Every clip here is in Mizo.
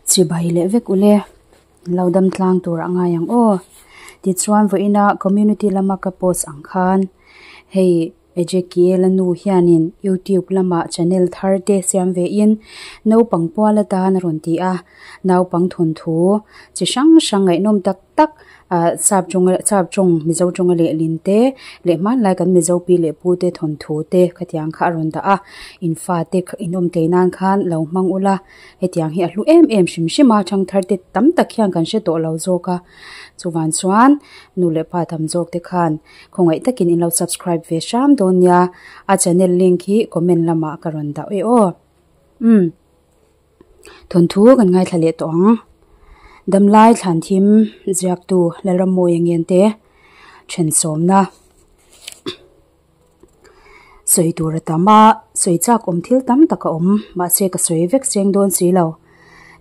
Chibai leh vek ule lo dam tlang tur a ngai ang aw. Tichuan vawiina community lama ka post ang khan hei Ezekiel a nu hianin youtube lamah channel thar te siam ve in naupang pual atan a rawn ti a, naupang thawnthu chi hrang hrang ngaihnawm tak tak ah sap tawng sap tawng mizo tawnga lehlin te leh hmanlai kan mizo pi leh pu te thawnthu te khatiang kha a rawn dah a in fate in awm tlei nan khan lo hmang ula hetiang hi a hlu em em hrim hrim a thangthar te tam tak hian kan hre tawh lo zawk a chuvang chuan nu leh pa tam zawk te khan khawngaih takin in lo subscribe ve hram dawn nia a channel link hi comment lamah ka rawn dah e aw umm thawnthu kan ngaithla leh tawh ang damlai thlan thim ziaktu Lalrammawi ngen te thensawmna sawi tur a tam a sawi chak awm thil tam tak a awm mahse ka sawi vek seng dawn si lo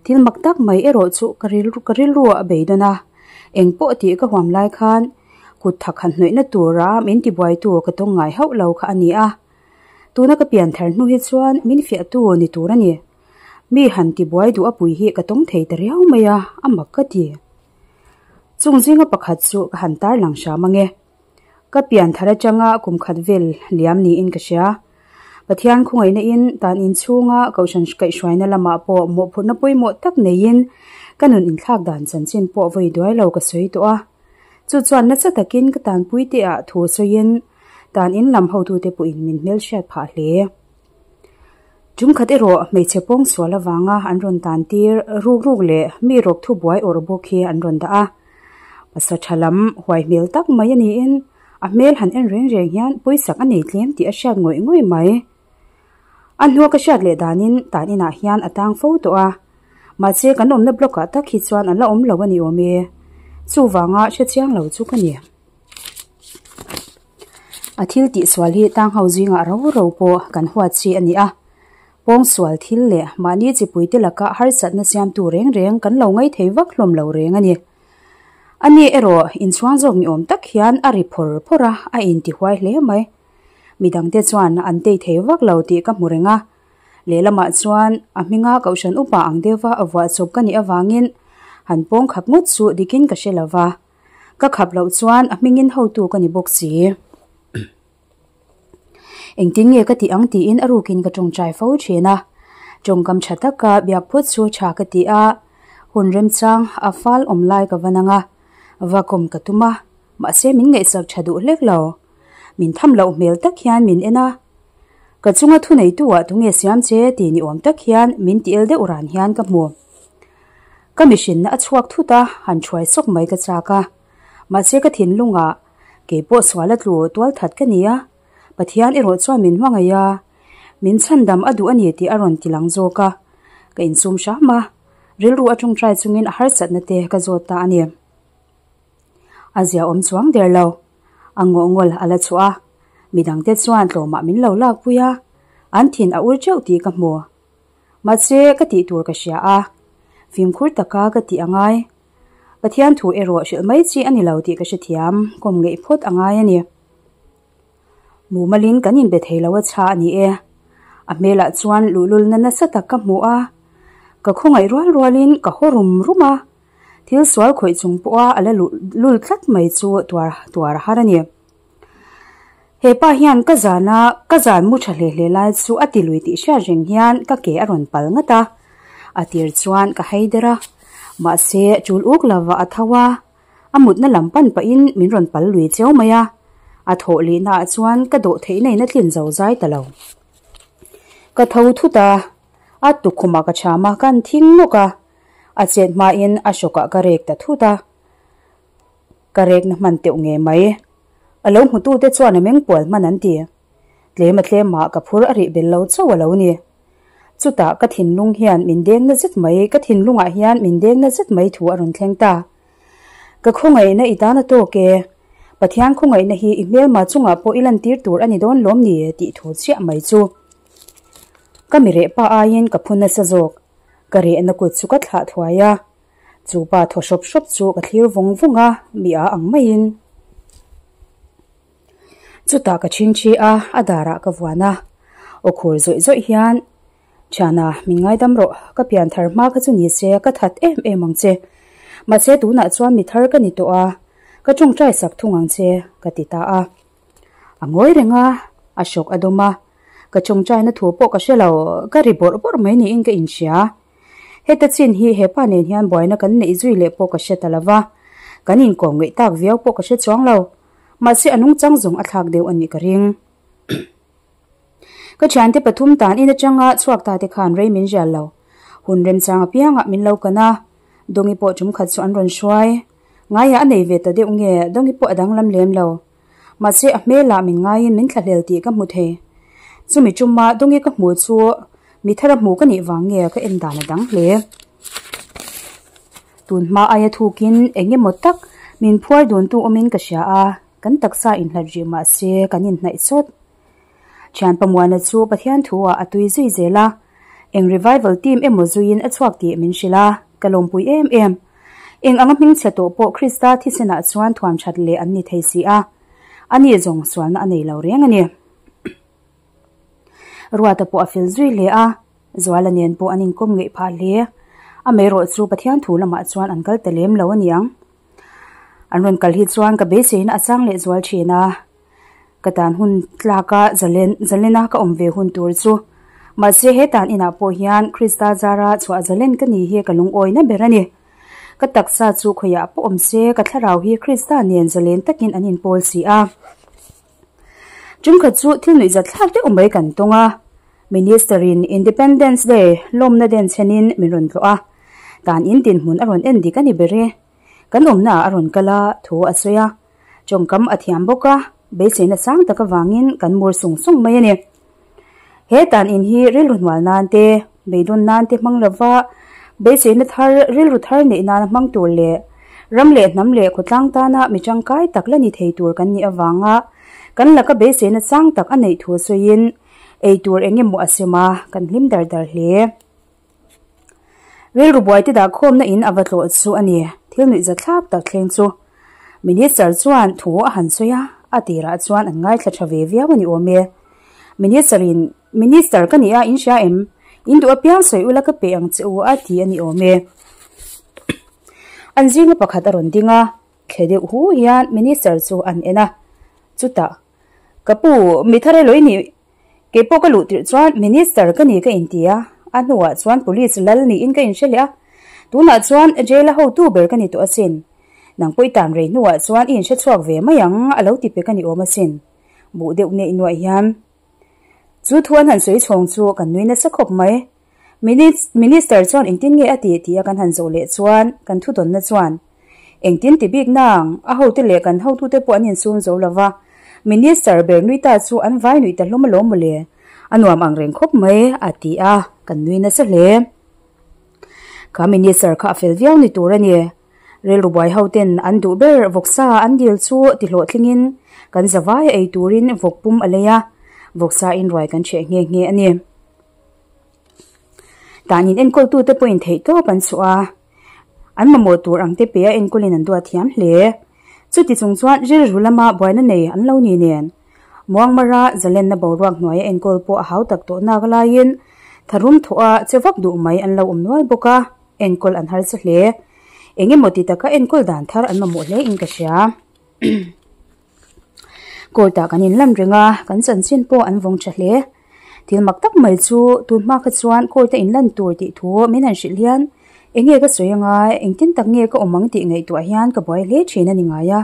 thil mak tak mai erawh chu ka rilru ka rilru a beidawn a engpawh tih ka huam lai khan. Kut thak han hnawihna tura min tibuaitu ka tawng ngai hauh lo kha a ni a. Tuna ka pian thar hnu hi chuan min fiahtu ni tur a ni. Mi han tibuai duh a pui hi ka tawng thei ta riau mai a, a mak ka ti. Chung zinga pakhat chu ka han tarlang hram ange. Ka pian thar atanga kum khat vel liam niin ka hria. Pathian khawngaihna in tan inchhunga Kohhran kaihhruaina lamah pawh mawhphurhna pawimawh tak neiin ka nun inthlak dan chanchin pawh vawi duai lo ka sawi tawh a. Chu chuan nasa takin ka tanpui te ah thu sawiin tan in lam hotute pawhin min hmelhriat phah hle. Tum khat erawh hmeichhe pawng sual avanga an rawn tan tir ruk ruk leh mi rawk thu buai awrh bawk hi an rawn dah a. Pasa tha lam huai hmel tak mai a niin a hmel han en reng reng hian pawisak a nei tlem tih a hriat ngawih ngawih mai. A hnua ka hriat leh danin tan inah hian a tang fo tawh a. Mahse kan awmna block ah tak hi chuan an la awm lo a ni awm e. Chuvanga hre chiang lo chu ka ni. A thil tih sual hi tang ho zingah ro ro pawh kan huat chi a ni a. Pawng sual thil leh mahni chipui te laka harsatna siamtu reng reng kan lo ngaih thei vak hlawm lo reng a ni. Ani erawh inchhuang zawk ni awm tak hian a ri phawr phawr a, a intihuai hle mai. Midangte chuan an tei thei vak lo tih ka hmu reng a. Lehlamah chuan a hminga Kohhran upa ang deuha a vuah chawp ka nih avangin han pawng khap ngawt chu dikin ka hre lova, ka khap loh chuan a hmingin hotu ka ni bawk si. Engtin nge ka tih ang tiin a rukin ka tawngtai fo thin a, tawngkam tha taka biak phawt chu tha ka ti a, hun remchang a fal awm lai ka va nang a, va kawm ka tum a, mahse min ngaihsak tha duh hlek lo. Min tham loh hmel tak hian min en a, ka chunga thuneitu ah tunge siam che tih ni awm tak hian min ti el deuh ran hian ka hmu. Ka mihrinna a chhuak thut a, han thuai sawk mai ka chak a. Mahse ka thinlungah keipawh sual a tlu tual that ka ni a, Pathian erawh chuan min hmangaih a, min chhandam a duh a ni tih a rawn ti lang zawk a. Ka insum hram a, rilru a tawngtai chungin a harsatna te ka zawt ta a ni. A zia awm chuang der lo. A ngawhngawl a la chhuah a, midangte chuan tlawmah min lo lakpui a, an thin a ur teuh tih ka hmu. Mahse, ka tih tur ka hria a, fimkhur taka ka tih a ngai. Pathian thu erawh hrilh mai chi a ni lo tih ka hrethiam, kawm ngeih phawt a ngai a ni. Mumalin kan inbe thei lo a chha a ni e. A hmelah chuan luhlulna nasa tak ka hmu a, ka khawngaih rual rualin ka haw rum rum a. Thil sual khawih chung pawha a la luh lul tlat mai chu tuar tuar a har a ni. He pa hian ka zana ka zan mu tha hle hle lai chu a ti lui tih hriat reng hian ka ke a rawn pal ngat a, a tir chuan ka hei der a, mahse tul uk lova a tho a, a mutna lam pan pahin min rawn pal lui cheu mai a, a thawh lihna ah chuan ka dawh theihna in a tlin zo zai ta lo. Ka tho thut a, a tukkhumah ka cham a, ka han thing nawk a. A chet hmain a hrawkah ka rek ta thut a, ka rekna hman teuh nge mai. A lo hmutute chuan a meng pual hman an ti. Tlem a tlemah ka phur a rih bel lo chauh a lo ni. Chutah ka thinlung hian min deng na zet mai, ka thinlungah hian min deng na zet mai thu a rawn thleng ta. Ka khawngaihna i tan a tawk e. Pathian khawngaihna hi i hmelma chungah pawh i lantir tur a ni dawn lawm ni tih thu chiah mai chu. Ka mi reh pa aiin ka phu nasa zawk. Ka rehna kut chu ka thlah thuai a, chu pa thaw hrawp hrawp chu ka thlir vawng vawng a, mi a ang maiin. Chutah ka chhingchhi a, a darah ka vuan a, aw khur zawih zawih hian, Thiana, min ngaidam rawh, ka pian thar hma kha chu ni se ka that em em ang che. Mahse tunah chuan mi thar ka ni tawh a, ka tawngtai sak thung ang che, ka ti ta a. A ngawi reng a, a hrawk a dawm a, ka tawngtaina thu pawh ka hre lo, ka ri bawrh bawrh mai niin ka inhria. Heta chin hi hepa nen hian buaina kan neih zui leh pawh ka hre ta lo va, kan inkawm ngaih tak viau pawh ka hre chuang lo. Mahse a nungchang zawng a thlak deuh a nih ka ring. Ka thiante pathum tan in atanga chhuak ta te khan rei min rial lo. Hun remchang apiangah min lo kan a, Dawngi pawh tum khat chu an rawn hruai. Ngaiah a nei ve ta deuh nge Dawngi pawh a danglam lem lo. Mahse a hmelah min ngaiin min thlahlel tih ka hmu thei. Chumi tuma Dawngi ka hmuh chu mi thara hmu ka nih vang nge ka en dan a dang hle. Tun hma aia thukin eng emaw tak min phuar duntu awmin ka hria a, kan taksa inhlat rih mahse kan inhnaih sawt. Thian Pamuana chu Pathian thu ah a tui zui zel a, eng revival team emaw zuiin a chhuak tih min hrilh a, ka lawmpui em em. Eng anga hmingchhe tawh pawh Krista thisenah chuan thuam that leh an ni thei si a, ani zawng sualna a nei lo reng a ni. Ruata pawh a fel zui hle a, Zuala nen pawh an inkawm ngeih phah hle. Amaherawh chu Pathian thu lamah chuan an kal ta lem lo a niang. An rawn kal hi chuan ka beiseina a chang leh zual thin a, ka tan hun tlaka zalen zalena ka awm ve hun tur chu. Mahse he tan inah pawh hian Krista zara chhuah zalen ka ni hi ka lungawina ber a ni. Ka taksa chu khawiah pawh awm se ka thlarau hi Krista nen zalen takin an inpawl si a. Tumkhat chu thil nuihzat thlak deuh mai kan tawng a, Minister in Independence Day lawmna den chhenin min rawn tlawh a, tan in dinhmun a rawn en dik a ni ber e. Kan awmna ah a rawn kal a, thu a sawi a, tawngkam a thiam bawk a, beiseina sang tak avangin kan mur sung sung mai a ni. He tan in hi rilru hnual nan te, beidawn nan te hmang lova beiseina thar, rilru thar neih nana hmang tur leh ram leh hnam leh khawtlang tana mi tangkai tak la ni thei tur kan nih avanga kan laka beiseina sang tak a neih thu sawiin ei tur eng emaw a sem a, kan hlim dar dar hle. Rilru buai te dah khawmna in a va tlawh chu a ni, thil nuih za thlak tak thleng chu. Minister chuan thu a han sawi a, a tirah chuan an ngaithla tha ve viau a ni awm e. Minister in, Minister ka nih a, in hria em? In duh apiang sawi ula ka pe ang che u a ti a ni awm e. An zinga pakhat a rawn ding a, thle deuh hu hian Minister chu an en a, chutah, Ka pu, mi thar elaw i nih? Kei pawh ka luh tirh chuan Minister ka ni ka inti a, a hnuah chuan Police lal niin ka inhre leh a. Tunah chuan Jail a hotu ber ka ni tawh asin. Nang pawh i tan rei hnuah chuan i inhre chhuak ve mai ang a lo ti pe ka ni awm asin. Buh deuh neih nuaih hian chu thu an han sawi chhawng chu kan nui nasa khawp mai. Minister chuan engtin nge a tih tih a kan han zawh leh chuan kan thudawnna chuan engtin ti bik nang a hote leh kan hotute pawh an insum zo lova Minister ber nui ta chu an vai nuih ta hlawm alawm mawle a nuam ang reng khawp mai a ti a kan nui nasa hle. Kha Minister kha a fel viau ni tur a ni. Rilru buai hoten an duh ber vawksa an dil chu ti hlawhtlingin kan zavai a ei turin vawk pum a lei a, vawksa inruai kan hreh nghe nghe a ni. Tan in enkawltute pawhin theih tawp an chhuah a, an mamawh tur ang te pe a enkawlin an duat thiam hle. Chuti chung chuan rilru lama buaina nei an lo ni nen, Muangmara zalenna boruak hnuaia enkawl pawh a hau tak tawh nak laiin tharum thawh a che vak duh mai an lo awm nual bawk a, enkawl an harsa hle. Eng emaw ti taka enkawl dan thar an mamawh hle in ka hria. Court ah kan inlan reng a, kan chanchin pawh an vawng tha hle. Thil mak tak mai chu tun hma kha chuan court a inlan tur tih thu min han hrilh hian eng nge ka sawi anga engtin tak nge ka awm ang tih ngaihtuah hian ka buai hle thin a ni ngai a.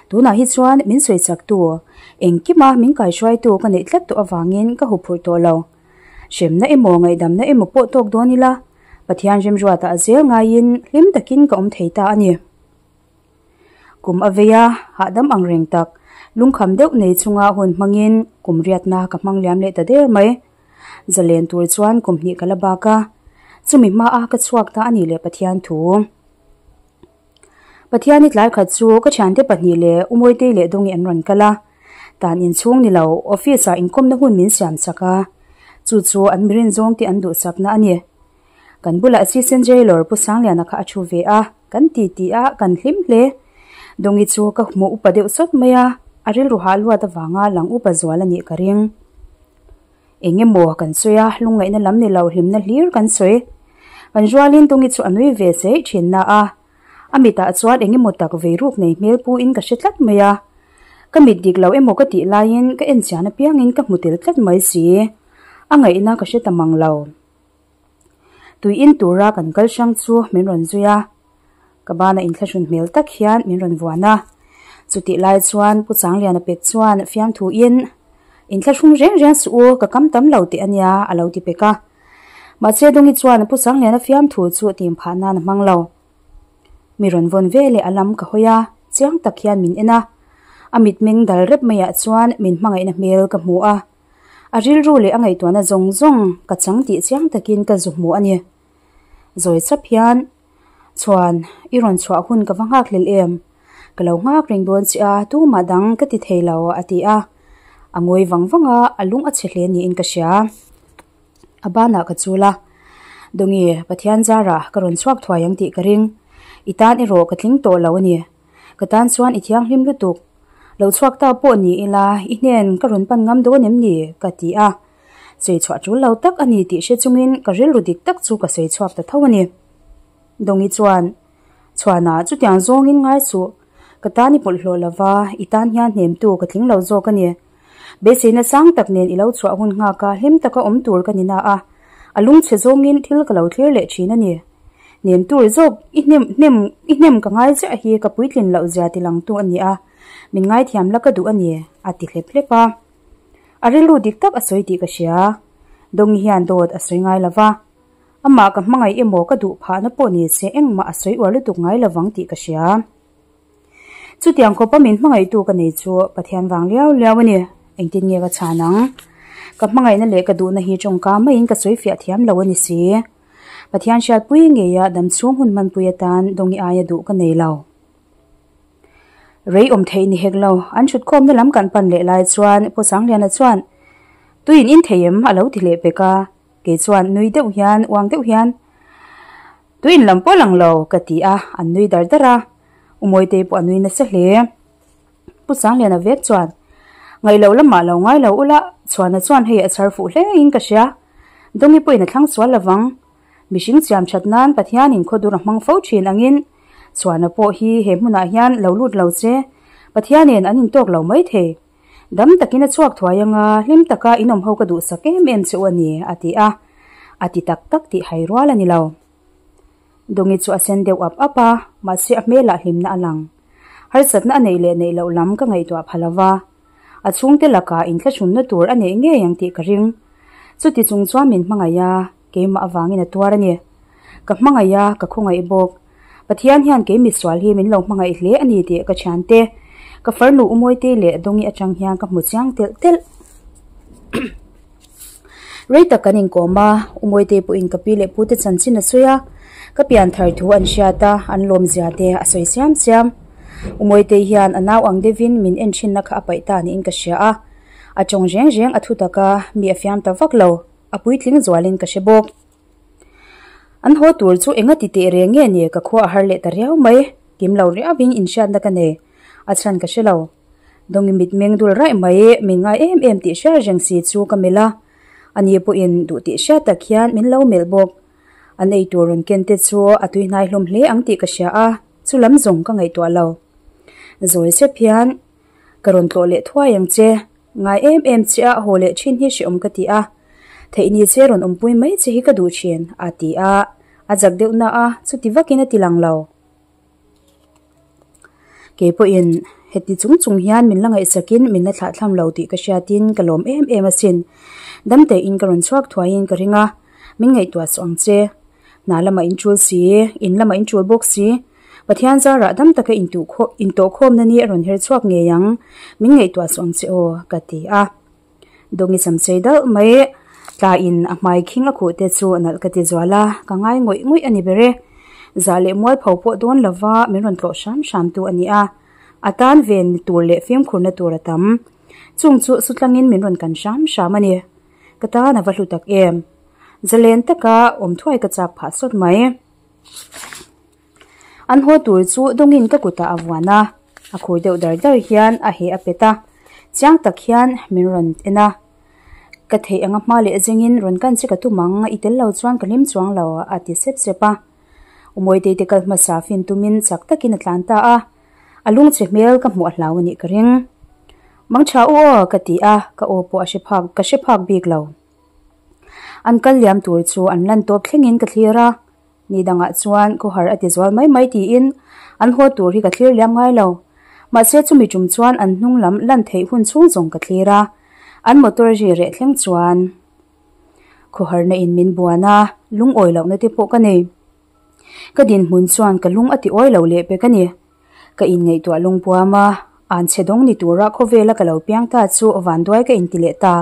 Tunah hi chuan min sawi chak tu, engkima min kaihruaitu ka neih tlat tawh avangin ka huphurh tawh lo. Hremna emaw ngaihdamna emaw pawh tawk dawn ila Pathian remruatah zel ngaiin hlim takin ka awm thei ta a ni. Kum a vei a, hahdam ang reng tak, lungkham deuh nei chunga hun hmangin kum riatna ka hmang liam leh ta der mai. Zalen tur chuan kum hnih ka la bak a, chumi hmaa ka chhuak ta a nih leh Pathian thu. Pathiani tlai khat chu ka thiante pahnih leh Umawitei leh Dawngi an rawn kal a, tan inchhung ni lo office ah inkawmna hun min siam chak a, chu chu an mirin zawng te an duhsakna a ni. Kan bulah Assistant Jailor Pu Sangliana kha a thu ve a, kan ti ti a, kan hlim hle. Dawngi chu ka hmuh upa deuh sawt mai a, a rilru hah luat avanga lang upa zual a nih ka ring. Eng emaw kan sawi a, lungngaihna lam ni lo hlimna hlir kan sawi. Kan rualin Tungi chu a nui ve zeh thin na a, a mitah chuan eng emaw tak vei ruk nei hmel pu in ka hre tlat mai a. Ka mit dik lo emaw ka tih laiin ka en chian apiangin ka hmu tel tlat mai si. A ngaihna ka hre ta mang lo. Tui in tura kan kal hrang chu min rawn zui a, ka bana inthlahrun hmel tak hian min rawn vuan a. Chutih lai chuan Pu Changliana pek chuan fiamthu in, Inthlahrung reng reng suh u, ka kam tam lo teh ania a lo ti pek a. Mahse Dawngi chuan Pu Changliana fiamthu chu tim phah nan a hmang lo. Mi rawn vawn ve leh a lam ka hawi a, chiang tak hian min en a. A mitmeng dal rep maiah chuan min hmangaihna hmel ka hmu a. A rilru leh a ngaihtuahna zawng zawng ka chang tih chiang takin ka zu hmu a ni. Zawi chap hian, Chhuan, i rawn chhuah hun ka va nghak hlel em? Ka lo nghak reng dawn che a, tumah dang ka ti thei lo, a ti a. A ngawi vang vang a, a lung a chhe hle niin ka hria. A banah ka chul a, Dawngi, Pathian zarah ka rawn chhuak thuai ang tih ka ring. I tan erawh ka tling tawh lo a ni. Ka tan chuan i thianghlim lutuk. Lo chhuak ta pawh ni ila, i hnen ka rawn pan ngam dawn em ni? ka ti a. Sawi chhuah tul lo tak a ni tih hre chungin ka rilru dik tak chu ka sawi chhuak ta tho a ni. Dawngi chuan, Chhuana, chutiang zawngin ngai suh. Ka tan i pawlhhlawh lova, i tan hian hnemtu ka tling lo zawk a ni. Beiseina sang tak nen i lo chhuah hun nghak a, hlim taka awm tur ka ni na a, a lungchhe zawngin thil ka lo thlir leh thin a ni. Nem tur zawk i hnem hnem i hnem ka ngai chiah hi ka puitlin loh zia ti langtu a ni a, min ngaithiam la ka duh a ni, a ti hlep hlep a. A rilru dik tak a sawi tih ka hria. Dawngi hian dawt a sawi ngai lo va. Amah ka hmangaih emaw ka duh phahna pawh ni se engmah a sawi uar lutuk ngai lovang tih ka hria. Chutiang khawpa min hmangaihtu ka nei chu Pathian vang liau liau a ni. Engtin nge ka chhan ang? Ka hmangaihna leh ka duhna hi tawngka maiin ka sawi fiah thiam lo a ni si. Pathian hriatpui ngeia damchhung hun hmanpui atan Dawngi aia duh ka nei lo. Rei awm theih ni hek lo. An thutkhawmna lam kan pan leh lai chuan Pu Sangliana chuan, Tuiin in thei em? a lo ti leh pek a. Kei chuan nui deuh hian, uang deuh hian, Tuiin lam pawh lang lo, ka ti a, an nui dar dar a. U Mawitei pawh a nui nasa hle. Pu Sangliana vek chuan, Ngaih loh lamah lo ngai lo ula, Chhuana chuan hei a chhar fuh hle in ka hria. Dawngi pawhin a thlang sual lovang. Mihring siam that nan Pathianin khawdur a hmang fo thin angin Chhuana pawh hi he hmunah hian lo lut lo che, Pathianin an intawk lo mai thei. Dam takin a chhuak thuai anga hlim taka in awm ho ka duhsak em em che u a ni, a ti a. A ti tak tak tih hai rual a ni lo. Dawngi chu a sen deuh ap ap a, mahse a hmelah hlimna a lang. Harsatna a neih leh neih loh lam ka ngaihtuah pha lo va, a chhungte lakah inthlahrunna tur a neih ngei ang tih ka ring. Chuti chung chuan min hmangaih a, keimah avangin a tuar a ni. Ka hmangaih a, ka khawngaih bawk. Pathian hian kei misual hi min lo hmangaih hle a ni tih ka thiante, ka farnu Umawite leh Dawngi atang hian ka hmu chiang telh telh. Rei tak kan inkawm a, Umawite pawhin ka pi leh pute chanchin a sawi a, ka pian thar thu an hriat a, an lawmzia te a sawi siam siam. Umawite hian a nau ang deuhin min en thinna kha a paih ta niin ka hria a, a tawng reng reng a thu tak a, mi a fiam ta vak lo, a puitling zualin ka hre bawk. An haw tur chu enga ti teh reng nge ni ka khua a har leh ta riau mai, kim lo riauin inhriatna ka nei, a chhan ka hre lo. Dawngi mitmeng dul raih mai min ngai em em tih hriat reng si chu ka melh a, ani pawhin duh tih hriat tak hian min lo melh bawk. An ei tur rawn ken te chu a tuihnai hlawm hle ang tih ka hria a, chu lam zawng ka ngaihtuah lo. Zawi sep hian ka rawn tlawh leh thuai ang che, ngai em em che a haw leh thin hi hreawm ka ti a, theihni che rawn awmpui mai che hi ka duh thin, a ti a, a zak deuh na a, chuti vakin a ti lang lo. Kei pawhin heti chung chung hian min la ngaihsakin min la thlahthlam lo tih ka hriatin ka lawm em em asin. Damtein ka rawn chhuak thuaiin ka ring a, min ngaihtuah suh ang che. Hna lamah in tul si, in lamah in tul bawk si. Pathian zarah dam taka intawhkhawmna ni a rawn her chhuak ngei ang, min ngaihtuah suh ang che aw, ka ti a. Dawngi sam chei deuh mai tla in a hmai khing a khuh te chu nalh ka ti zual a, ka ngai ngawih ngawih a ni ber e. Zah leh mualpho pawh dawn lova min rawn tlawh hram hram tu a ni a, a tan ven tur leh fimkhurna tur a tam. Chung chu sutlangin min rawn kan hram hram a ni. Ka tan a va hlu tak em. Zalen taka awm thuai ka chak phah sawt mai. An haw tur chu dawngin ka kutah a vuan a, a khur deuh dar dar hian a heh a pet a, chiang tak hian min rawn en a. Ka theih anga hma leh zingin rawn kan che ka tum ang, i tel lo chuan ka hlim chuang lo, a ti sep sep a. Umawi te kal hmasa fin tumin chak takin a tlan ta a, a lungchhe hmel ka hmuh a hlau a nih ka ring. Mangtha u aw, ka ti a, ka aw pawh a hre phak ka hre phak bik lo. An kal liam tur chu an lan tawp thlengin ka thlir a, ni dangah chuan khawhar a ti zual mai mai tiin an haw tur hi ka thlir liam ngai lo. Mahse chumi tum chuan an hnung lam lan theih hun chhung zawng ka thlir a, an motor ri reh thleng chuan khawharna in min buan a, lungawi lohna te pawh ka nei. Ka dinhmun chuan ka lung a ti awi lo leh pek a ni. Ka inngaihtuah lungpuam a, an chhe dawng ni tura khawvela ka lo piang ta chu vanduai ka inti leh ta.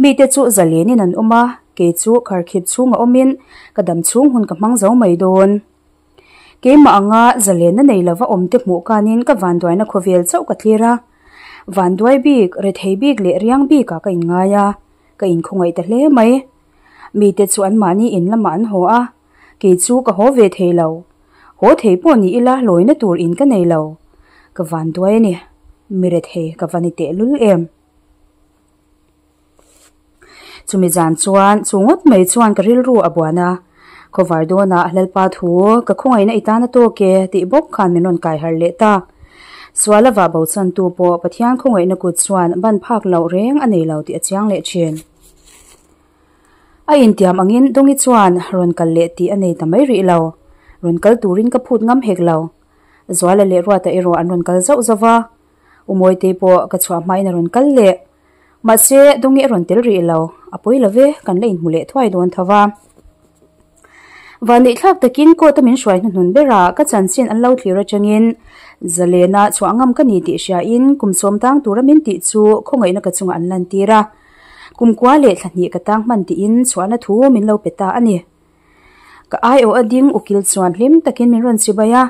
Mite chu zalenin an awm a, kei chu kharkhip chhunga awmin ka dam chhung hun ka hmang zo mai dawn. Keimah anga zalenna nei lova awmte hmuh kanin ka vanduaina khawvel chauh ka thlir a. Vanduai bik, rethei bik leh riang bikah ka inngai a, ka inkhawngaih ta hle mai. Mite chu anmahni in lamah an haw a, kei chu ka haw ve thei lo. Haw thei pawh ni ila lawina tur in ka nei lo. Ka vanduai a ni. Mi rethei ka va ni tehlul em. Chumi zan chuan chu ngawt mai chuan ka rilru a buan a, Khawvar dawnah Lalpa thu ka khawngaihna i tan a tawk e tih bawk khan min rawn kai harh leh ta. Sual a vah bo chantu pawh Pathian khawngaihna kut chuan ban phak loh reng a nei lo tih a chiang leh thin. A intiam angin Dawngi chuan rawn kal leh tih a nei ta mai rih lo. Rawn kal turin ka phut ngam hek lo. Zuala leh Ruata erawh an rawn kal zauh zauh va. U Mawitei pawh ka chhuah hmain a rawn kal leh. Mahse, Dawngi a rawn tel rih lo. A pawi lo ve, kan la inhmu leh thuai dawn tho va. Vanneih thlak takin court a min hruai hnuhnun berah ka chanchin an lo thlir atangin Zalena chhuah ngam ka ni tih hriain kum sawm tang tura min tih chu khawngaihna ka chungah an lantir a. Kum kua leh thla hnih ka tang hman tiin chhuahna thu min lo pe ta a ni. Ka aiawh a ding ukil chuan hlim takin min rawn chibai a,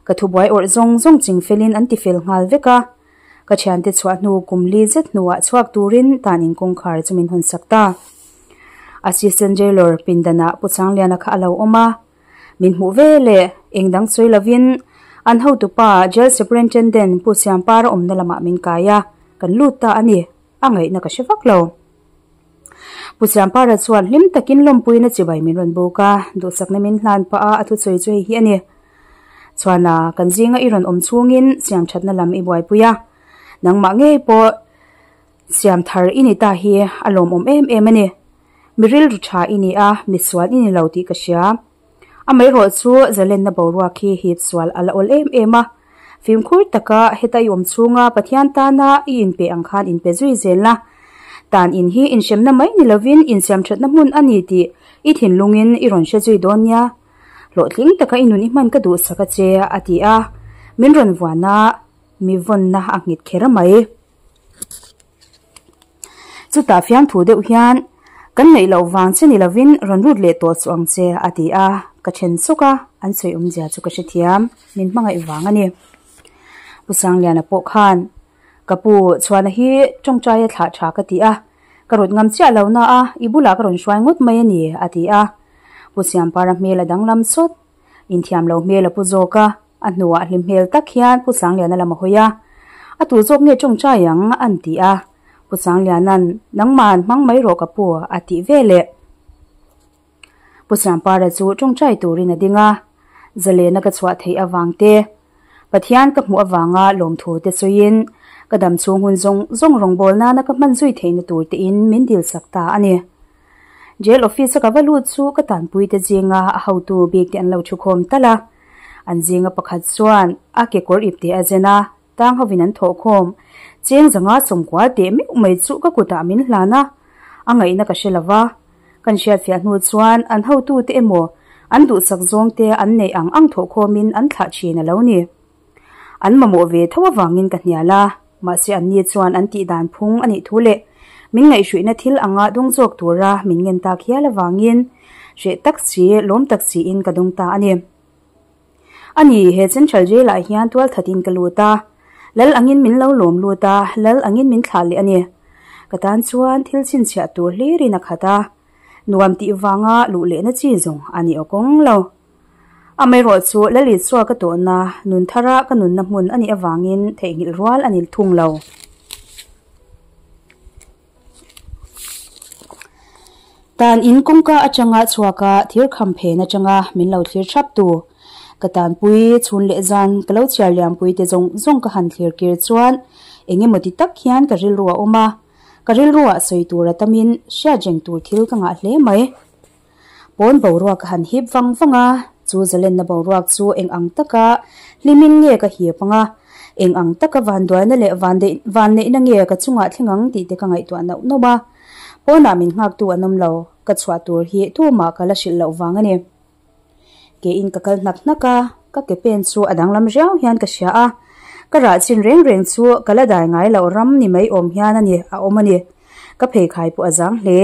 ka thubuai awrh zawng zawng ching felin an ti fel nghal vek a. Ka thiante chhuah hnu kum li zet hnuah chhuak turin tan in kawngkhar chu min hawn sak ta. Assistant Jailor pindanah Pu Changliana kha a lo awm a, min hmuh ve leh eng dang sawi lovin an hotupa Jail Superintendent Pu Siampara awmna lamah min kai a, kan lut ta a ni. A ngaihna ka hre vak lo. Pu Siampara chuan hlim takin lawmpuiin a chibai min rawn buk a, duhsakna min hlan pah a, a thusawi chu hei hi a ni. Chuan a, kan zinga i rawn awm chhungin siamthatna lam i buaipui a, nangmah ngei pawh siam thar i ni ta hi a lawmawm em em a ni. Mi rilru tha i ni a, mi sual i ni lo tih ka hria. Amaherawh chu zalenna boruak hi hip sual a la awl em em a, fimkhur taka heta i awm chhunga Pathian tana i inpe ang khan inpe zui zel la. Tan in hi inhremna mai ni lovin insiamthatna hmun a ni tih i thinlungin i rawn hre zui dawn nia. Hlawhtling taka i nun i hman ka duhsak a che, a ti a, min rawn vuan a, mi vawnna a nghet kher mai. Chutah fiamthu deuh hian, Kan ngaih loh vang che ni lovin rawn lut leh tawh chu ang che, a ti a, ka then sawk a, an sawi awmzia chu ka hrethiam, min hmangaih vang a ni. Pu Sangliana pawh khan, Ka pu, Chhuana hi tawngtaia thlah tha ka ti a, ka rawt ngam chiah lo na a, i bulah ka rawn hruai ngawt mai a ni, a ti a. Pu Siampara hmel a danglam sawt, inthiam lo hmel a pu zawk a. A hnuah hlim hmel tak hian Pu Sangliana lam a hawi a, A tu zawk nge tawngtai ang? an ti a. Pu Sangliana'n, Nangma'n hmang mai rawh ka pu, a tih ve leh. Pu Siampara chu tawngtai turin a ding a, Zalena ka chhuah theih avang te, Pathian ka hmuh avanga lawmthu te sawiin, ka dam chhung hun zawng zawng rawngbâwl nana ka hman zui theihna tur tein min dilsak ta a ni. Jail office a ka va lut chu ka tanpuite zinga a hotu bik te an lo thukhawm tal a. An zinga pakhat chuan a kekawr ipte a zen a, tang hovin an thawhkhawm. Cheng zanga sawmkua teh meuh mai chu ka kutah min hlan a, a ngaihna ka hre lova. Kan hriatfiah hnu chuan an hotute emaw an duhsak zawngte an neih ang ang thawhkhawmin an thlah thin a lo ni. An mamawh ve tho avangin ka hnial a, mahse anni chuan an tih dan phung a nih thu leh min ngaihhruihna thil anga dawng zawk tura min ngen tak hial avangin hreh tak si, lawm tak siin ka dawng ta a ni. A ni, he Central Jail ah hian tual thatin ka lut a, Lal angin min lo lawm lut a, Lal angin min thlah leh a ni. Ka tan chuan thil chhinchhiah tur hlirin a khat a, nuam tih vanga luh lehna chi zawng a ni awkawng lo. Amaherawh chu Lalisua ka tawhna nun thara ka nunna hmun a nih avangin theihnghilh rual a ni thung lo. Tan in kawngka atanga chhuak a thir kham phen atanga min lo thlir thap tu ka tanpui chhun leh zan ka lo chhiar liampui te zawng zawng ka han thlir kir chuan eng emaw ti tak hian ka rilru a awm a, ka rilru ah sawi tur a tamin hriat reng tur thil ka ngah hle mai. Pawn boruak ka han hip vang vang a, chu zalenna boruak chu eng ang taka hlimin nge ka hip ang a, eng ang taka vanduaina leh vanneihna nge ka chungah thleng ang tih te ka ngaihtuah nauh nauh a. Pawnah min nghaktu an awm lo, ka chhuah tur hi tumah ka la hrilh loh vang a ni. Keiin ka kal hnak hnak a, ka ke pen chu a danglam riau hian ka hria a, ka rah chin reng reng chu ka la dai ngai loh ram ni mai awm hian a ni, a awm a ni. Ka pheikhai pawh a zang hle.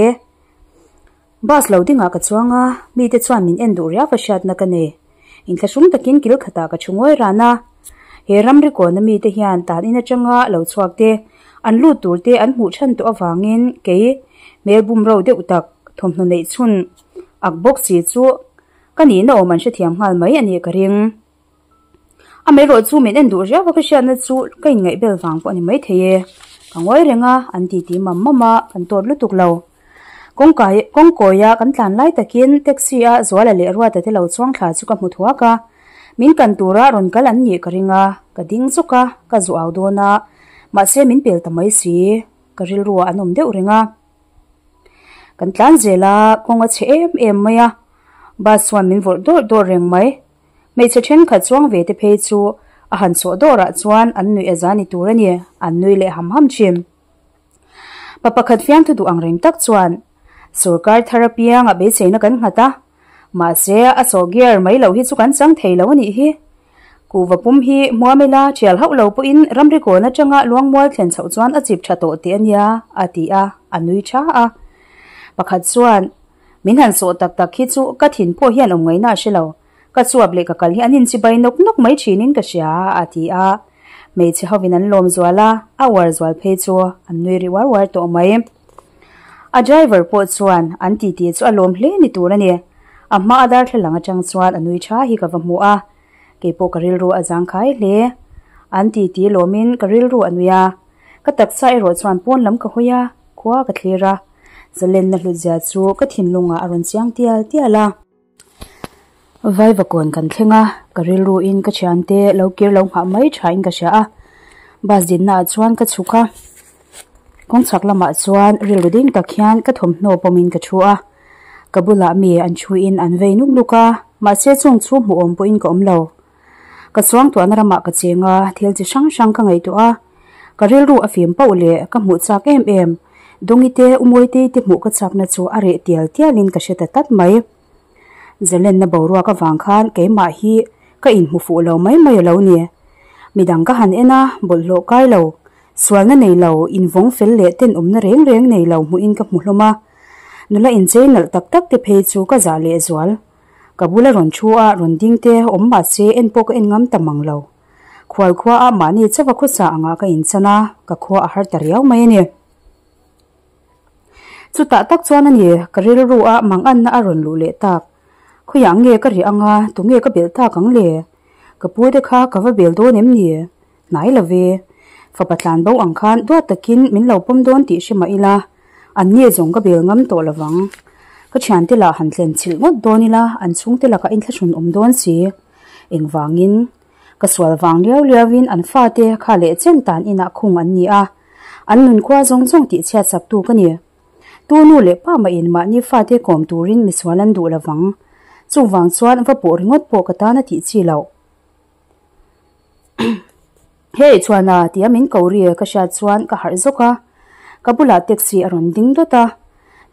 Bus lo dingah ka chuang a, mite chuan min en duh riau a hriatna ka nei. Inthlahrung takin kil khatah ka thu ngawi ran a. He ramri kawna mite hian tan in atanga lo chhuak te, an lut tur te an hmuh chhan tawh avangin kei hmel bumro deuh tak thawmhnaw neih chhun ak bawk si chu ka nihna awm an hrethiam nghal mai a nih ka ring. Amaherawh chu min en duh riau a ka hriatna chu ka inngaih bel vang pawh a ni maithei e. Ka ngawi reng a, an titi mam mam a, kan tawt lutuk lo. Kawngkai kawngkawia kan tlan lai takin taxi a Zuala leh Ruata te lo chuang thla chu ka hmu thuak a. Min kan tura rawn kal an nih ka ring a, ka ding zawk a, ka zu au dawn a, mahse min pel ta mai si, ka rilruah an awm deuh reng a. Kan tlan zel a, kawng a chhe em em mai a, bus chuan min vawrh dawrh dawrh reng mai. Hmeichhe thenkhat chuang ve te phei chu a han chawh dawrah chuan an nuih a za ni tur a ni, an nui leh ham ham thin. Pa pakhat fiamthu duh ang reng tak chuan sawrkar thar apiang a beiseina kan nghat a, mahse a sawh gear mai loh hi chu kan chang thei lo a nih hi. Kuhva pum hi hmuam ila thial hauh lo pawhin ramri kawn atanga luangmual thlen chhoh chuan a chip tha tawh teh a nia, a ti a, a nui tha a. Pakhat chuan Min han sawh tak tak hi chu ka thin pawh hian awm ngaihna a hre lo. Ka chuap leh ka kal hi an inchibai nawk nawk mai thinin ka hria, a ti a. Hmeichhe hovin an lawm zual a, a uar zual phei chu an nui ri uar uar tawh mai. A driver pawh chuan an titi chu a lawm hle ni tur a ni. A hma a darthlalang atang chuan a nui tha hi ka va hmu a, keipawh ka rilru a zangkhai hle. An titi lawmin ka rilru a nui a, ka taksa erawh chuan pawn lam ka hawi a, khua ka thlir a. Zalenna hlutzia chu ka thinlungah a rawn chiang tial tial a. Vaivakawn kan thleng a, ka rilruin ka thiante lo kir lo nghah mai thain ka hria a. Bus dinnaah chuan ka chhuk a, kawngchhak lamah chuan rilru ding tak hian ka thawmhnaw pawmin ka thu a. Ka bulah mi an thuin an vei nuk nuk a, mahse chung chu hmuhawm pawhin ka awm lo. Ka chuangtuahna ramah ka cheng a, thil chi hrang hrang ka ngaihtuah a, ka rilru a fim pauh leh ka hmuh chak em em, Dawngi te, Umawitei te hmuh ka chakna chu a reh tial tialin ka hre ta tlat mai. Zalenna boruak avang khan keimah hi ka inhmu fuh lo mai mai a lo ni. Midang ka han en a, bawlhhlawh kai lo, sualna nei lo, invawng fel leh tenawmna reng reng nei lo hmuhin ka hmu hlawm a. Nula inchei nalh tak tak te phei chu ka zah lehzual. Ka bula rawn thu a, rawn ding te awm mahse en pawh ka en ngam ta mang lo. Khual khua ah mahni chauh a khawsa angah ka inchan a, ka khua a har ta riau mai a ni. Chutah tak chuan a ni, ka rilru a manganna a rawn luh leh tak. Khawiah nge ka riah anga, tunge ka belh tak ang le? Ka pu te kha ka va bel dawn em ni? Hnai lo ve. Fapa tlan bo ang khan duat takin min lo pawm dawn tih hre mah ila, an nge zawng ka bel ngam tawh lovang. Ka thiante lah han tlen chilh ngawt dawn ila, an chhungte lakah inthlahrun awm dawn si. Engvangin? Ka sual vang liau liauin an fate kha leh chen tan inah khung an ni a, an nunkhua zawng zawng tih chhiat saktu ka ni. Tu nu leh pa mahin mahni fate kawm turin misual an duh lovang. Chuvang chuan va pawh ringawt pawh ka tan a tih chi loh. Hei chuan a tia min ko ri ka hriat chuan ka harh zawk a, ka bulah taxi a rawn ding dawt a,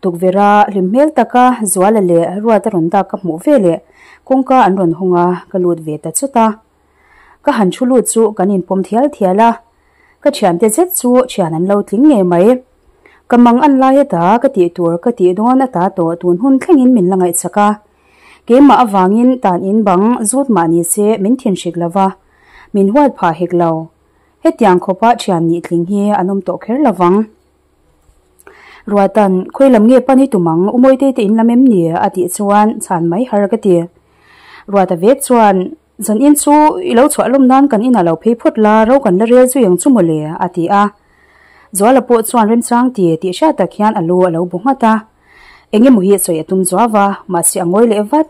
tukverh a hlim hmel taka Zuala leh Ruata rawn dak ka hmuh ve leh kawngka an rawn hawng a, ka lut ve ta chawt a. Ka han thu lut chu kan inpawm thial thial a, ka thiante zet chu thian an lo tling ngei mai. Ka mang an lai ata ka tih tur ka tih dawn ata tawh tun hun thlengin min la ngaihchak a. Keimah avangin tan in bang zut mah ni se min thinhrik lo va, min huat phah hek lo. Hetiang khawpa thian nih tling hi an awm tawh kher lo vang. Ruatan, khawi lam nge pan i tum ang, u Mawitei te in lam em ni? a tih chuan chhan mai har ka ti. Ruata vek chuan, Zan in chu i lo chhuah lawm nan kan inah lo phei phawt la, ro kan la rel zui ang chu mawle, a ti a. Zuala pawh chuan remchang ti tih hriat tak hian a lu a lo bu nghat a. Eng emaw hi sawi a tum zuau a, mahse a ngawi leh vat.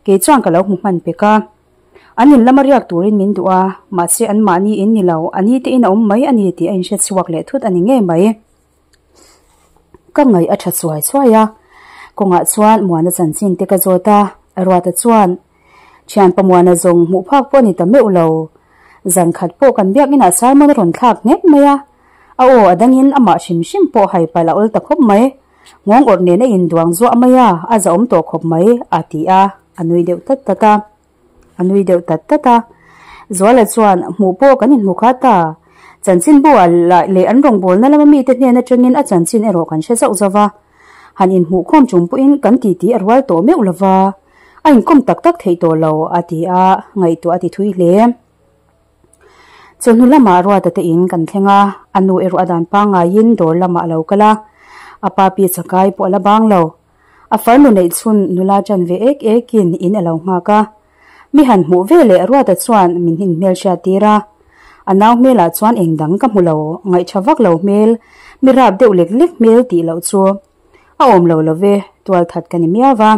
Kei chuan ka lo hmu hman pek a. An in lama riak turin min duh a, mahse anmahni in ni lo, a ni te in a awm mai a ni tih a inhre chhuak leh thut a ni ngei mai. Ka ngaih a tha chuai chuai a, kawngah chuan Muana chanchin te ka zawt a, Ruata chuan, Thianpa Muana zawng hmuh phak pawh a ni ta meuh lo. Zan khat pawh kan biakinah sermon a rawn thlak nghek mai a, a aw a dangin amah hrim hrim pawh hai palh a awl ta khawp mai. Nghawng awrh nen a induang zuah mai a, a zahawm tawh khawp mai, a ti a, a nui deuh tat tat a. A nui deuh tat tat a. Zuala chuan, Hmuh pawh kan inhmu kha ta. Chanchinbu ah lah leh an rawngbawlna lama mite hnen atangin a chanchin erawh kan hre zauh zauh va. Han inhmuh khawm chung pawhin kan titi a rual tawh meuh lo va. A inkawm tak tak theih tawh lo, a ti a, ngaihtuah a ti thui hle. Chawhnu lamah Ruata te in kan thleng a, a nu erawh a dan pangaiin dawr lamah a lo kal a. A pa pi chakai pawh a la bang lo. A farnu neih chhun nula chan ve ek ekin in a lo nghak a. Mi han hmuh ve leh Ruata chuan min hnin hmel hriat tir a. A nau hmelah chuan eng dang ka hmu lo, ngaihṭha vak lo hmel, mi rap deuh lek lek hmel tih loh chu a awm lo lo ve, tualthat ka ni miau va.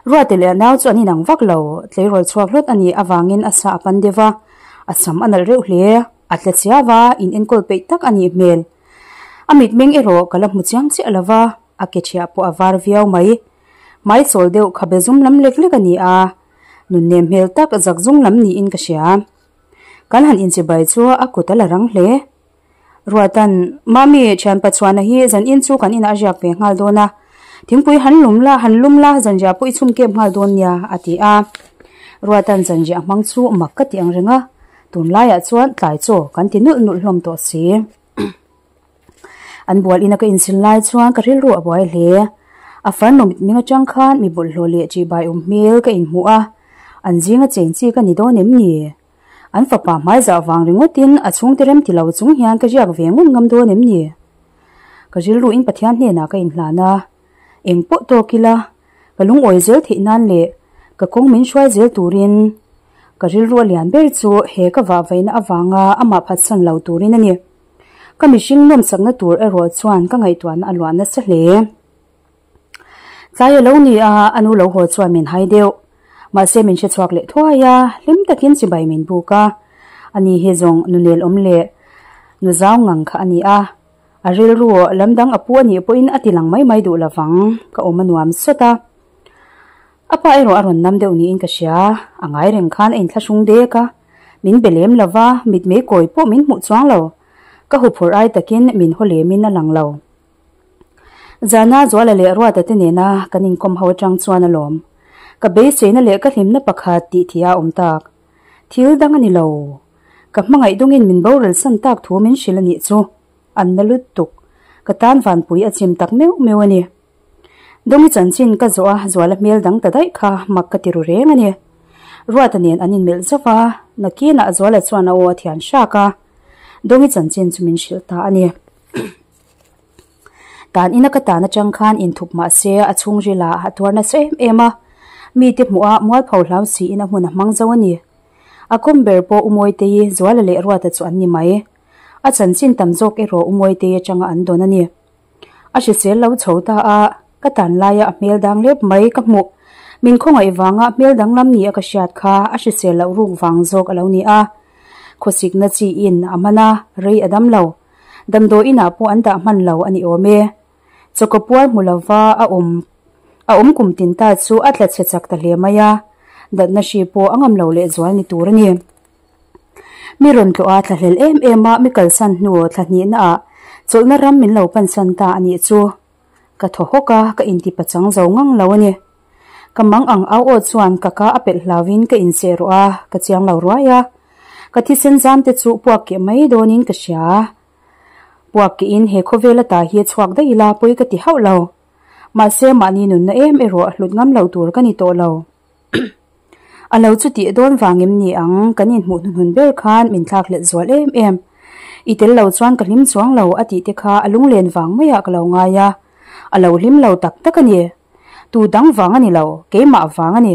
Ruata leh a nau chu an inang vak lo, tleirawl chhuak hlawt a nih avangin a sa a pan deuh va, a sam a nalh reuh hle, a tla chiau va, in enkawl peih tak a nih hmel. A mitmeng erawh ka la hmu chiang chiah lo va, a ke thiah pawh a var viau mai. Hmaichawl deuh khabe zum lam lek lek a ni a, nunnem hmel tak zak zung lam niin ka hria. Kan han inchibai chu a kut a la rang hle. Ruatan, Mami, thianpa chhuahna hi zan in chu kan inah a riak ve nghal dawn a, thingpui han lum la, han lum la, zanriah pawh i chhum kep nghal dawn nia, a ti a. Ruatan zanriah hmang chu mak ka ti ang reng a, tunlaiah chuan tlai chaw kan ti nulh nulh hlawm tawh si. An bual ina ka insil lai chuan ka rilru a buai hle. A farnu mitming atang khan mi bawlhhlawh leh ṭihbai awm hmel ka inhmuh a, an zinga cheng chi ka ni dawn em ni? An fapa hmaizah vang ringawtin a chhungte rem ti lo chung hian ka riak ve ngun ngam dawn em ni? Ka rilruin Pathian hnenah ka inhlan a, eng pawh tawk ila ka lungawi zel theih nan leh ka kawng min hruai zel turin ka rilru a lian ber chu he ka vahvaihna avanga amah phatsan lo turin a ni. Ka mihring nawmsakna tur erawh chuan ka ngaihtuahna a luah nasa hle. Tlai a lo ni a, a nu lo haw chuan min hai deuh. Mahse min hrechhuak leh thuai a, hlim takin chibai min buk a. Ani hi zawng nunel awm leh nu zau ngang kha a ni a. A rilru lam dang a pu a nih pawhin a ti lang mai mai duh lovang, ka awm a nuam sawt a. A pa erawh a rawn nam deuh niin ka hria, a ngai reng khan a inthlahrung dek a, min be lem lo va, mitmei kawi pawh min hmuh chuang lo, ka huphurh ai takin min haw lemin a lang lo. Zana Zuala leh Ruata te nena kan inkawm ho atang chuan a lawm. Ka beiseina leh ka hlimna pakhat tih thih a awm tak. Thil dang a ni lo. Ka hmangaih dawngin min boral san tak thu min hrilh a nih chu. An na lutuk. Ka tan vanpui a chim tak meuh meuh a ni. Dawngi chanchin ka zawh a, Zuala hmel dang ta daih kha mak ka ti ru reng a ni. Ruata nen an inmelh zauh a, nakinah Zuala chuan a aw a thian hrak a, Dawngi chanchin chu min hrilh ta a ni. Tan ina ka tan atang khan inthup mah se a chhungrilah a tuar nasa em em a, mite hmuh a mualpho hlau siin a hmun a hmang zo a ni. A kawm ber pawh Umawitei, Zuala leh Ruata chu an ni mai. A chanchin tam zawk erawh Umawitei atanga an dawn a ni. A hrisel lo chho ta a, ka tan laia a hmel dang lep mai ka hmuh. Min khawngaih vanga hmel danglam ni a ka hriat kha a hrisel loh ruk vang zawk a lo ni a. Khawsikna chiin a man a, rei a dam lo. Damdawi inah pawh an dah hman lo a ni awm e. Chawkaw puar hmu lova a awm a awm kum tin ta chu a tla chhe chak ta hle mai a, datna hri pawh a ngam lo lehzual ni tur a ni. Mi rawn tlawh a thla hlel em em a, mi kalsan hnu thla hnihna ah chawlhna ram min lo pansan ta a nih chu. Ka thaw hawk a, ka inti pachang zo ngang lo a ni. Ka mang ang au aw chuan ka ka a pelh hlauin ka inseh rawh a, ka chiang lo ruai a. Ka thisen zam te chu puak keh mai dawnin ka hria. Puak kehin he khawvel ata hi a chhuak daih ila pawi ka ti hauh lo. Mahse mahni nunna em erawh hlut ngam lo tur ka ni tawh lo. A lo chu tih dawn vang em ni ang, kan inhmuh hnuhnun ber khan min thlak hlelh zual em em. I tel lo chuan ka hlim chuang lo a tih te kha a lunglen vang maiah ka lo ngai a. A lo hlim lo tak tak a ni. Tu dang vang a ni lo, keimah vang a ni.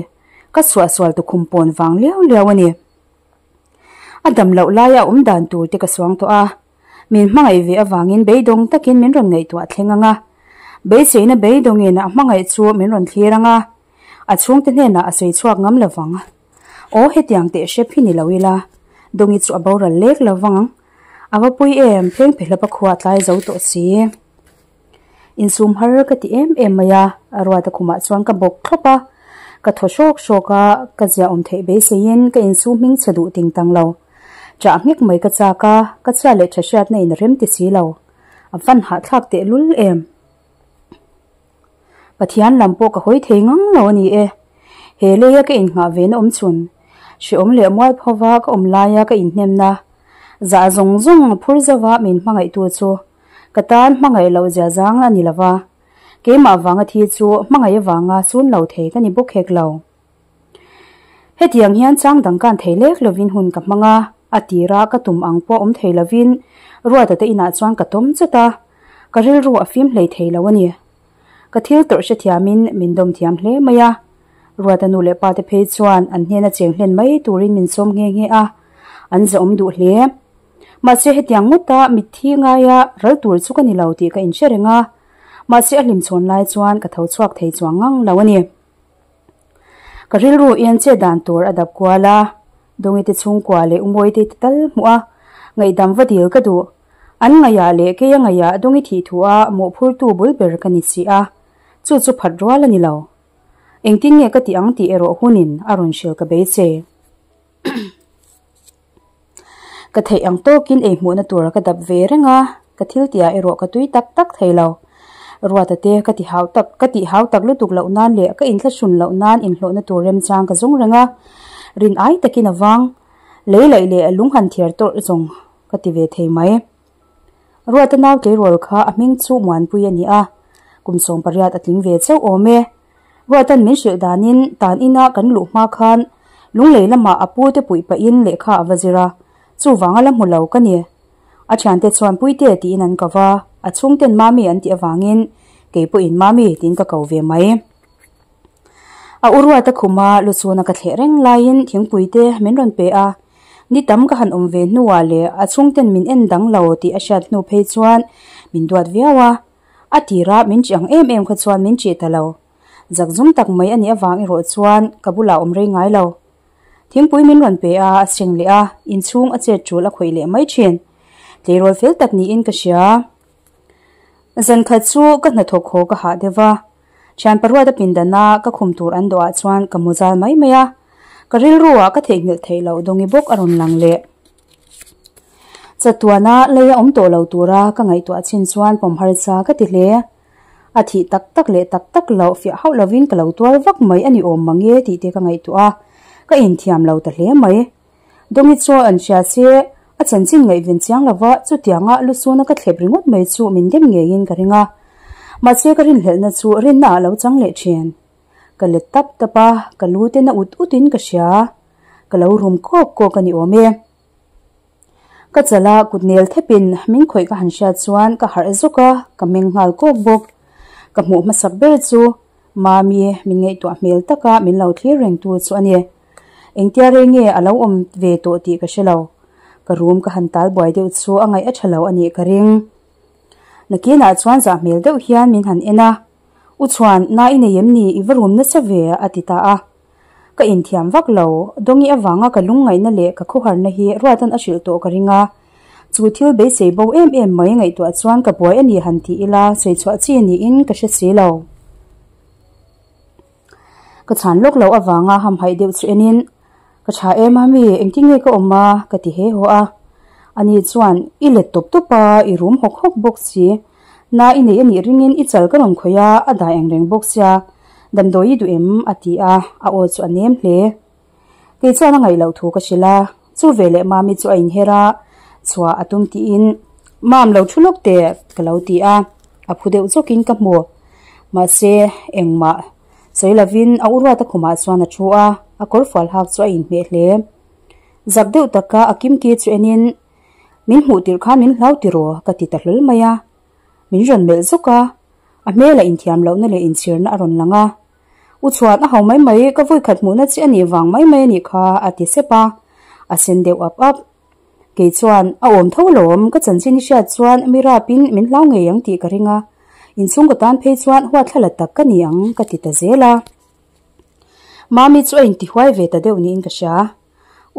Ka suahsual tukhum pawn vang liau liau a ni. A dam loh laia awm dan tur te ka suang tawh a. Min hmangaih ve avangin beidawng takin min rawn ngaihtuah thleng ang a. Beiseina beidawngin a hmangaih chu min rawn thlir ang a, a chhungte hnenah a sawi chhuak ngam lo vang. Aw hetiang teh hrep hi ni lo ila, Dawngi chu a boral lek lo vang ang. A va pui em, pheng phehlap a khuah tlai zo tawh si. Insum har ka ti em em mai a, Ruata khumah chuan ka bawk thlawp a, ka thaw hrawk hrawk a, ka zia awm theih beiseiin ka insum hming chhe duh ting tang lo. Chah nghek mai ka chak a, ka chhia leh tha hriatna in a rem ti si lo. A van hahthlak tehlul em. Pathian lam pawh ka hawi thei ngang lo a ni e. He leia ka innghah ve na awm chhun, hrehawm leh mualphova ka awm laia ka inhnemna, zah zawng zawng a phur zauva min hmangaihtu chu ka tan hmangaih loh zia zang a ni lova, keimah vanga thi chu hmangaih avanga sun lo thei ka ni bawk hek lo. Hetiang hian chang dang kan thei lek lovin hun ka hmang a, a tira ka tum ang pawh awm thei lovin Ruata te inah chuan ka tawm chawt a, ka rilru a fim hlei thei lo a ni. Ka thil tawrh hrethiamin min dawm thiam hle mai a, Ruata nu leh pa te phei chuan an hnena cheng hlen mai turin min sawm nghe nghe a, an zahawm duh hle. Mahse hetiang ngawta mitthi ngaia ral tur chu ka ni lo tih ka inhre reng a, mahse a hlimchhawn lai chuan ka tho chhuak thei chuang ngang lo a ni. Ka rilru in che dan tur a dap kual a, Dawngite chhungkua leh Umawite te tal hmuh a, ngaihdam va dil ka duh. An ngaihah leh keia ngaihah Dawngi thih thu a mawhphurtu bul ber ka ni si a, chu chu phat rual a ni lo. Engtin nge ka tih ang tih erawh hunin a rawn hrilh ka beisei. Ka theih ang tawkin ei hmuhna tur ka dap ve reng a, ka thil tihah erawh ka tui tak tak thei lo. Ruata te ka ti hau tak ka tih hau tak lutuk loh nan leh ka inthlahrun loh nan inhlawhna tur remchang ka zawng reng a, rin ai takin a vang. Lei laih leh lung han thiar tawrh zawng ka ti ve thei mai. Ruata nau tleirawl kha a hming chu Muanpui a ni a, kum 18 a tling ve chauh awm e. Ruatan min hrilh danin tan ina kan luh hma khan Lunglei lamah a pu te puih pahin lehkha a va zir a, chuvanga la hmu lo ka ni. A thiante chuan Puite tiin an ko va, a chhungten Mami an tih avangin kei pawhin Mami tiin ka ko ve mai. A u Ruata khuma lu chhuna ka thleh reng laiin thingpui te min rawn pe a, ni tam ka han awm ve hnuah leh a chhungten min en dang lo tih a hriat hnu phei chuan min duat viau a. A tira min chih ang em em kha chuan min chih ta lo. Zak zum tak mai a nih avang erawh chuan ka bulah awm rei ngai lo. Thingpui min rawn pe a, a seng leh a, inchhung a chet tul a khawih leh mai thin. Tleirawl fel tak niin ka hria. Zan khat chu ka hnathawk haw ka hah deuh va, thian paruat a pindan a ka khum tur an dawhah chuan ka mu zal mai mai a. Ka rilru ah ka theihnghilh theih loh Dawngi bawk a rawn lang leh. Chatuana lei a awm tawh lo tura ka ngaihtuah chin chuan pawm harsa ka ti hle. A thih tak tak leh tak tak loh fiah hauh lovin ka lo tuar vak mai a ni awm mang e tih te ka ngaihtuah a, ka inthiam lo ta hle mai. Dawngi chu an hria che, a chanchin ngaihven chiang lova chutianga lusuna ka thlep ringawt mai chu min dem ngeiin ka ring a. Mahse ka rinhlelhna chu rinna ah lo chang leh thin. Ka let tap tap a, ka lu te na ut ut in ka hria. Ka lo rum kawk kawk a ni awm e. Ka chal a kut nel thep in min khawih ka han hriat chuan ka harh zawk a, ka meng nghal kawk bawk. Ka hmuh hmasak ber chu Mami min ngaihtuah hmel taka min lo thlir reng tu chu a ni. Engtia rei nge a lo awm ve tawh tih ka hre lo. Ka room ka han tal buai deuh chu a ngaih a tha lo a nih ka ring. Nakinah chuan zah hmel deuh hian min han en a. U chuan, Na i nei em ni? I va rum nasa ve, a ti ta a. Ka inthiam vak lo, Dawngi avanga ka lungngaihna leh ka khawharna hi Ruatan a hrilh tawh ka ring a. Chu thil beisei bo em em mai ngaihtuah chuan ka buai a ni han ti ila sawi chhuah chi niin ka hre si lo. Ka chhan lawk loh avanga hamhaih deuh chu enin, Ka tha em a mi, engtin nge ka awm a? ka ti he haw a. Ani chuan, I let tawp tawp a, i rum hawk hawk bawk si. Na i nei a nih ringin i chal ka rawn khawih a, a dai ang reng bawk sia. Damdawi i duh em? a ti a, a aw chu a nem hle. Kei chuan a ngaih loh thu ka hrilh a, chu veleh Mami chu a inher a, chhuah a tum tiin, Mam lo thu lawk teh ka lo ti a, a phu deuh zawkin ka hmu. Mahse, engmah sawi lovin a u Ruata khumah chuan a thu a, a kawr fual hak chu a inhmeh hle. Zak deuh taka a kimki chu enin, Min hmuh tirh khan min hlau tiraw? ka ti ta hlawl mai a. Min rawn melh zawk a, a hmela inthiam lohna leh inchhirna a rawn lang a. U chhuan a ho mai mai, ka vawikhat hmuhna chi a nih vang mai mai a nih kha, a ti sep a, a sen deuh ap ap. Kei chuan, A awm tho lawm, ka chanchin i hriat chuan mi rapin min hlau ngei ang tih ka ring a. Inchhungkaw tan phei chuan huatthlala tak ka ni ang ka ti ta zel a. Mami chu a intihuai ve ta deuh niin ka hria.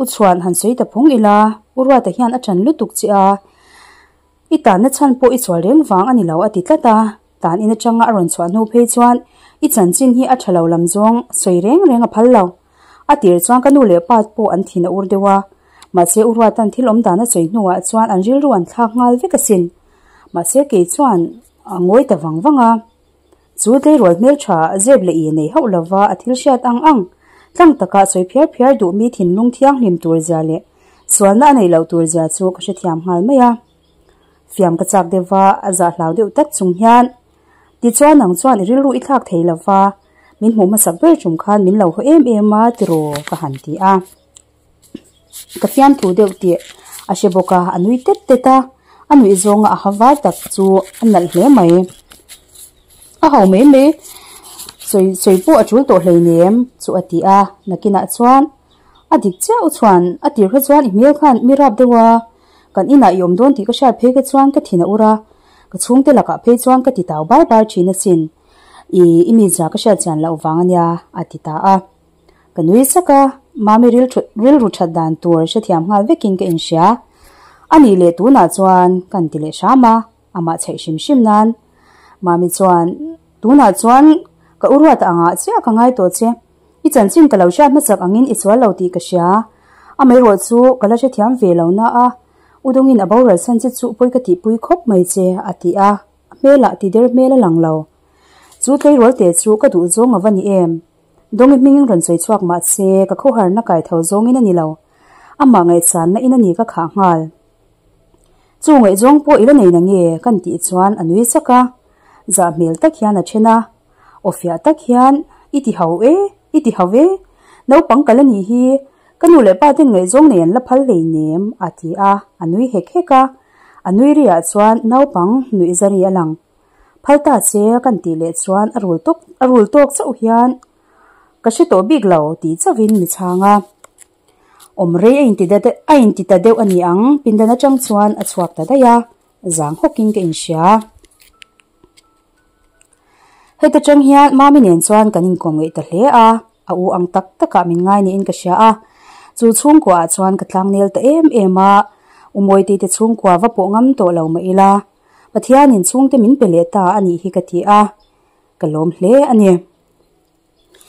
U chhuan han sawi ta phung ila, U Ruata hian a ṭan lutuk che a, i tanna chhan pawh i sual reng vang a ni lo a ti tlat a. Tan in atanga a rawn chhuah hnu phei chuan i chanchin hi a ṭha lo lam zawng sawi reng reng a phal lo. A tir chuan ka nu leh pa pawh an thin a ur deuh a, mahse U Ruata'n thil awm dan a sawi hnuah chuan an rilru an thlak nghal vek asin. Mahse kei chuan a ngawi ta vang vang a. Chu tleirawl hmeltha zep leh i nei hauh lova a thil hriat ang ang tlang taka sawi phiar phiar duh mi thinlung thianghlim tur zia leh sualna a neih loh tur zia chu ka hrethiam nghal mai a. Fiam ka chak deuh va, a zah hlau deuh tak chung hian, Tichuan nang chuan i rilru i thlak thei lo va, min hmuh hmasak ber tum khan min lo haw em em a tiraw ka han ti a. Ka fiamthu deuh tih a hre bawk a, a nui tet tet a, a nuih zawnga a ha var tak chu a nalh hle mai. A ho mai mai, sawi sawi pawh a tul tawh hleinem chu a ti a, nakinah chuan a dik chiah u chuan a tir kha chuan i hmel khan mi rap deuh a, Kan inah i awm dawn tih ka hriat phei ka chuan ka thin a ur a, ka chhungte lakah phei chuan ka ti tau bar bar thin asin. I i mizia ka hriat chian loh vang ania, a ti ta a. Ka nui sak a, Mami rilru that dan tur hrethiam nghal vekin ka inhria. A nih leh tunah chuan kan ti leh hram a, amah chheih hrim hrim nan. Mami chuan, Tunah chuan ka u ruat angah chiah ka ngai tawh che. I chanchin ka lo hriat hmasak angin i sual lo tih ka hria. Amaherawh chu ka la hrethiam ve lo na a, U Dawngin a boral chhan che chu pawi ka tihpui khawp mai che, a ti a, a hmelah ti der hmel a lang lo. Chu tleirawl te chu ka duh zawng a va ni em? Dawngi hmingin rawn sawi chhuak mah se ka khawharna kai tho zawngin a ni lo. Amah ngaihsanna in a ni ka khah nghal. Chu ngaihzawng pawh i la nei na nge? Kan tih chuan a nui sak a, zah hmel tak hian a then a. Aw fiah tak hian, I ti ho e, i ti ho e, naupang kal a nih hi, ka nu leh pa ten ngaihzawng nei an la phal hleinem, a ti a, a nui hek hek a. A nui riah chuan naupang nuih zari a lang. Phal ta che kan tih leh chuan a rul tawk a rul tawk chauh hian ka hre tawh bik lo tih chauhin mi chhang a. Awm rei a inti a inti ta deuh a ni ang, pindan atang chuan a chhuak ta daih a, zang hawkin ka inhria. Heta tang hian Mami nen chuan kan inkawm ngeih ta hle a, a u ang tak takah min ngai niin ka hria a. Chu chhungkuaah chuan ka tlangnel ta em em a, U Mawitei te chhungkua va pawh ngam tawh lo mah ila, Pathianin chhungte min pe leh ta a nih hi ka ti a, ka lawm hle a ni.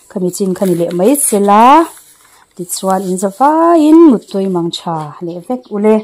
Khami chin kha ni leh mai se la, tichuan in za vaiin muttui mang tha leh vek ule.